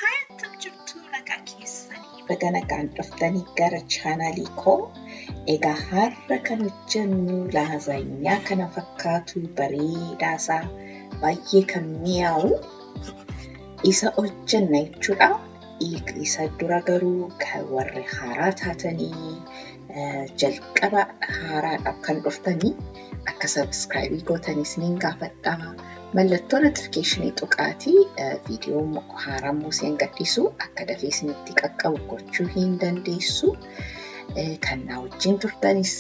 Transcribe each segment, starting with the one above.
Haaya, akkam jirtu? Nagaa keessanii? Baga nagaan dhuftanii gara chaanaalii koo. Egaa har'a kan hojjennu laazaanyaa kana fakkaatu bareedaasaa baay'ee kan mi'aawu isa hojjenna jechuudha. Isa dura garuu kan warri haaraa taatanii jalqaba haaraadhaaf kan dhuftanii akka subscribe gootanii isiniin gaafadha. Mallattoo notification tuqaatii viidiyoo haaraa Museen gadhiisu akka dafee isinitti qaqqabu gochuu hin dandeessu. Kan na wajjin turtanis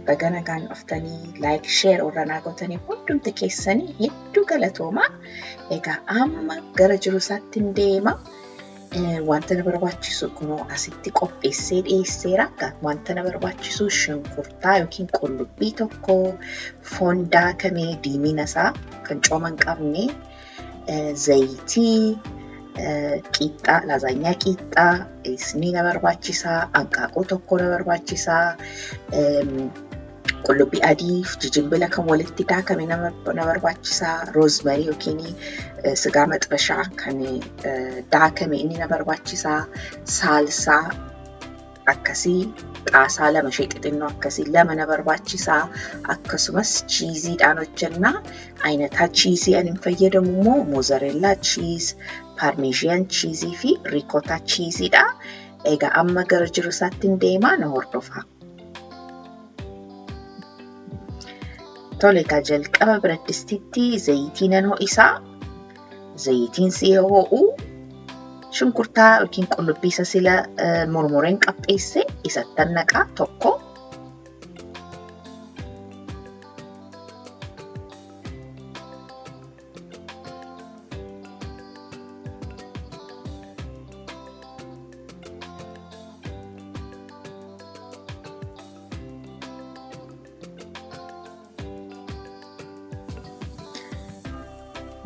baga nagaan dhuftanii, like, share warra naa gootanii hundumti keessanii hedduu galatoomaa. Egaa amma gara jiru isaatti hin deema. Wanta na barbaachisu kunoo asitti qopheessee dhiyeesseera. Wanta na barbaachisu shunkurtaa yookiin qullubbii tokko, foon daakamee diimina isaa kan cooma hin qabne, zayitii, qiixxaa, laazaanyaa qiixxaa isni na barbaachisaa, hanqaaquu tokko na barbaachisaa, qullubbii adii fi jijimbila kan walitti daakame na barbaachisaa, roozmarii yookiin sigaa maxbashaa kan daakame inni na barbaachisaa, saalsaa akkasii xaasaa lama ishee xixinnoo akkasii lama na barbaachisaa, akkasumas chiiziidhaan hojjennaa. Ayinataa chiizii ani hin fayyadamu immoo mozzarella cheese, parmesan cheesii fi ricotta cheesiidha. Egaa amma gara jiru isaatti hin deemaa, na hordofaa. Tole, egaa jalqaba biraddistitti zayitii nan ho'isaa. Zayitiin si'a ho'u shunkurtaa yookiin qullubbii isa sila murmureen qopheesse isattan naqaa tokko.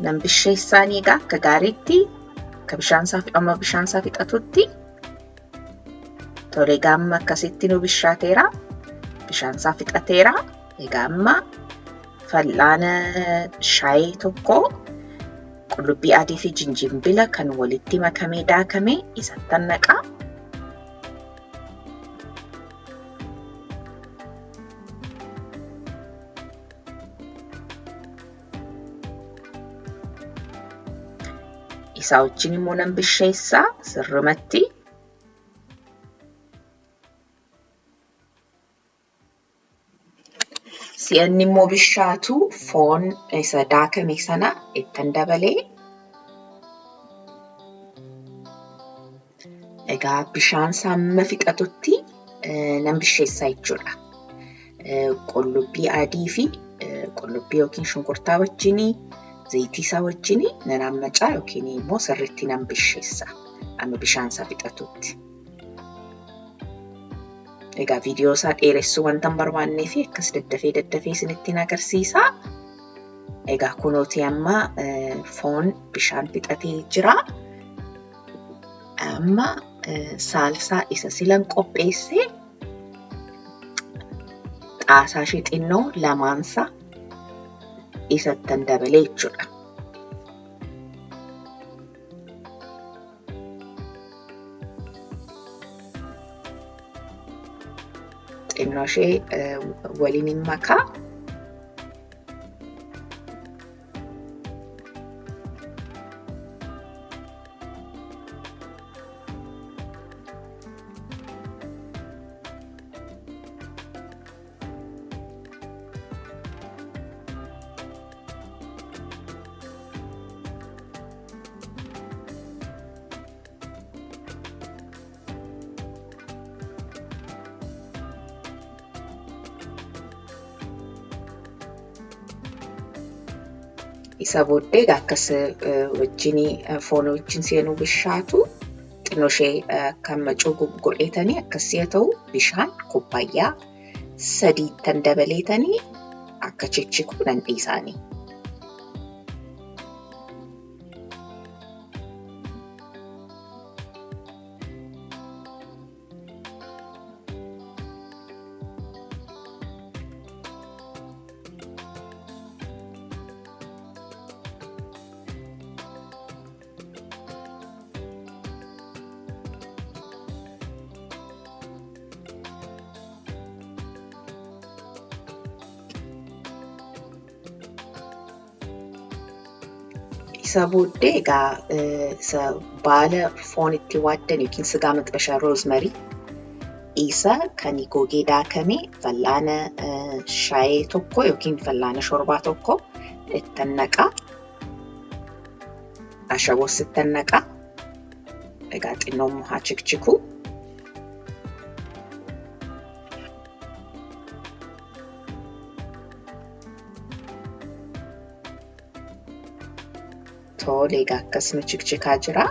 Nan bisheessaanii egaa akka gaariitti akka bishaan isaa amma bishaan isaa fixatutti. Tole, egaa amma akkasitti nu bishaateera. Bishaan isaa fixateera. Egaa amma fal'aana shaayii tokko qullubbii adii fi jinjimbila kan walitti makamee daakame isattan naqaa. Isaa wajjin immoo nan bisheessaa sirrumatti. Si'anni immoo bishaatu foon isa daakame sana ittan dabalee. Egaa bishaan isaa amma fixatutti nan bisheessaa jechuudha. Qullubbii adii fi qullubbii yookiin shunkurtaa wajjin zayitii isaa wajjin nan hammacaa yookiin immoo sirriitti nan bisheessa amma bishaan isaa fixatutti. Egaa viidiyoo isaa dheeressuu wanta hin barbaannee fi akkas daddafee daddafee isinitti agarsiisa. Egaa kunooti amma foon bishaan fixatee jira. Amma saalsaa isa silan qopheesse xaasaa ishee xinnoo lamaansa isattan dabalee jechuudha. Xinnoo ishee waliin hin makaa. Isa booddee egaa akkas wajjin foon wajjin seenuu bishaatu xinnoo ishee akka macuu godheetanii akkas si'a ta'u bishaan kubbaayyaa sadiittan dabaleetanii akka chichiku nan dhiisaanii. Isa booddee egaa isa baala foon itti waaddan yookiin sigaa maxxashaa roozmarii isa kan gogee daakame fal'aana shaayee tokko yookiin fal'aana shorbaa tokko ittan naqa. Ashaboos ittan naqa. Egaa xinnoon haa chikchiku. Tole, egaa akkasuma chikchikaa jira.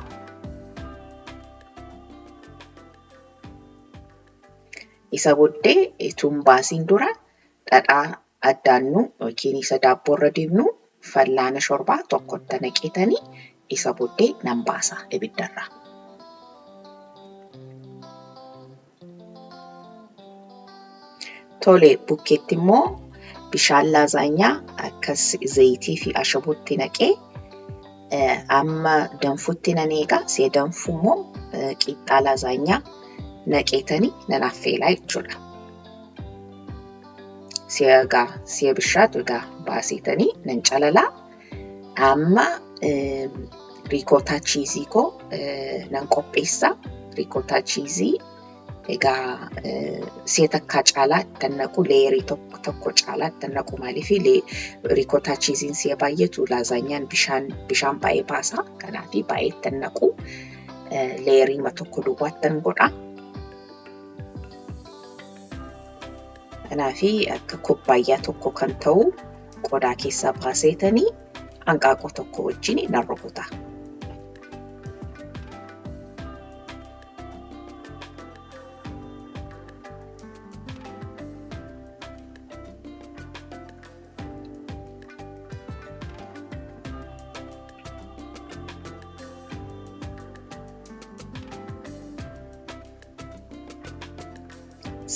Isa booddee utuu hin baasiin dura dhadhaa addaannu yookiin isa daabboo irra dibnu fal'aana shorbaa tokkotti naqeetanii isa booddee nan baasa ibiddarraa. Tole, bukkeetti immoo bishaan laazaanyaa akkas zayitii fi ashabootti naqee amma danfutti nan eega. Si'a danfu immoo qixxaa laazaanyaa naqeetanii nan affeelaa jechuudha. Si'a egaa si'a bishaatu egaa baaseetanii nan calalaa. Amma riikootaa chiizii koo nan qopheessa. Riikootaa chiizii egaa si'a takkaa caalaa ittan naqu, leeyerii tokko caalaa ittan naqu, maaliif riikootaa chiiziin si'a baay'atu laazaanyaan bishaan baay'ee baasa. Kanaaf baay'ee ittan naqu, leeyeriima tokko duwwaa ittan godha. Kanaaf akka kubbaayyaa tokko kan ta'u qodaa keessaa baaseetanii hanqaaquu tokko wajjin nan rukuta.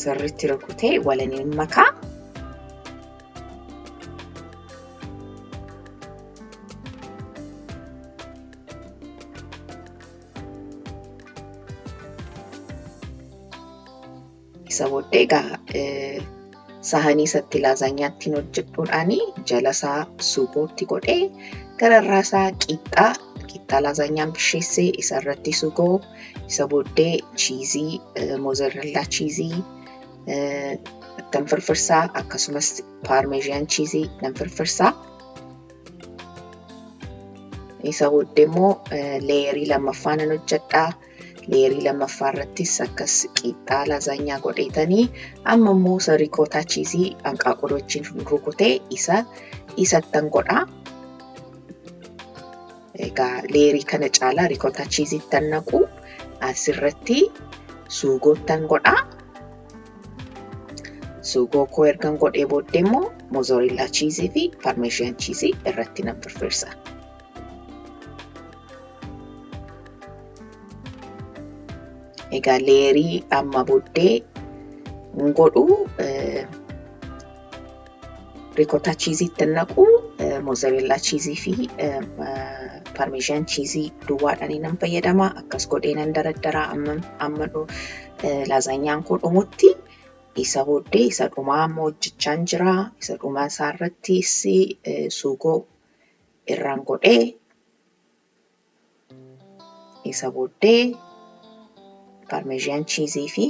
Sirriitti rukutee waliin makaa. Isa booddee egaa sahanii isatti laazaanyaa ittiin hojjedhuudhaan jala isaa sugootti godhee gararraa isaa qixxaa laazaanyaan bisheessee isa irratti sugoo, isa booddee chiizii, moozarellaa chiizii ittan firfirsaa, akkasumas paarmeezhaan chiizii nan firfirsaa. Isa booddee immoo leeyerii lammaffaa nan hojjedhaa. Leeyerii lammaffaa irrattis akkas qixxaa laazaanyaa godheetanii amma immoo isa riikootaa chiizii hanqaaquu wajjin rukutee isa isattan godhaa. Egaa leeyerii kana caalaa riikootaa chiizii ittan naqu, asirratti suugoottan godhaa. Suugoo koo ergan godhee booddee immoo moozarellaa chiizii fi paarmeezhaan chiizii irratti nan firfirsa. Egaa leeyerii amma booddee godhu riikootaa chiizii ittiin naqu, moozarellaa chiizii fi paarmeezhaan chiizii duwwaadhaan nan fayyadama. Akkas godhee nan daraddaraa amma laazaanyaan koo dhumutti. Isa booddee isa dhumaa amma hojjechaan jira. Isa dhumaa isaa irrattis suugoo irraan godhee isa booddee paarmeezhaan chiizii fi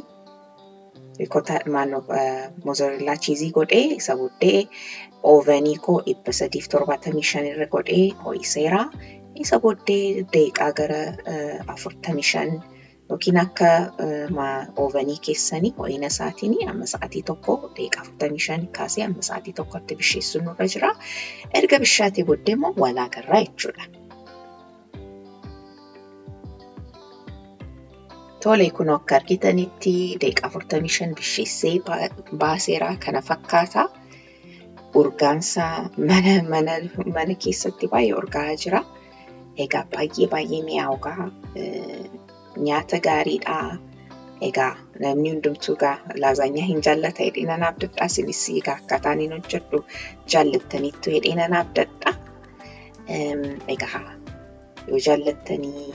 moozarellaa chiizii godhee isa booddee oovanii koo 375 irra godhee ho'iseera. Isa booddee daqiiqaa gara 45 yookiin akka oovanii keessanii ho'ina isaatiin amma sa'aatii 1, daqiiqaa 45 kaasee amma sa'aatii 1tti bisheessuun nurra jira. Erga bishaatee booddee immoo wal agarraa jechuudha. Tole, kun akka argitanitti daqiiqaa 45 bisheessee baaseera, kana fakkaata. Urgaansaa mana keessatti baay'ee urgaa'aa jira. Egaa baay'ee baay'ee mi'aawaa, nyaata gaariidha. Egaa namni hundumtuu egaa laazaanyaa hin jaallata jedhee nan abdadha. Isinis egaa akkaataan inni hojjedhu jaallattaniittu jedhee nan abdadha. Egaa yoo jaallattanii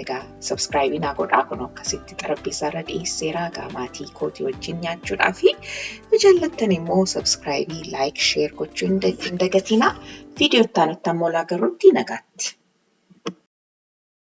Egaa subscribe naa godhaa, kun akkasitti xarapheezzaarra dhiyeesseera egaa maatii kootii wajjin nyaachuudhaa fi yoo jaallattan immoo subscribe, like, share gochuu hin dagatinaa. Viidiyoo itti aanutti ammoo agarrutti nagaatti.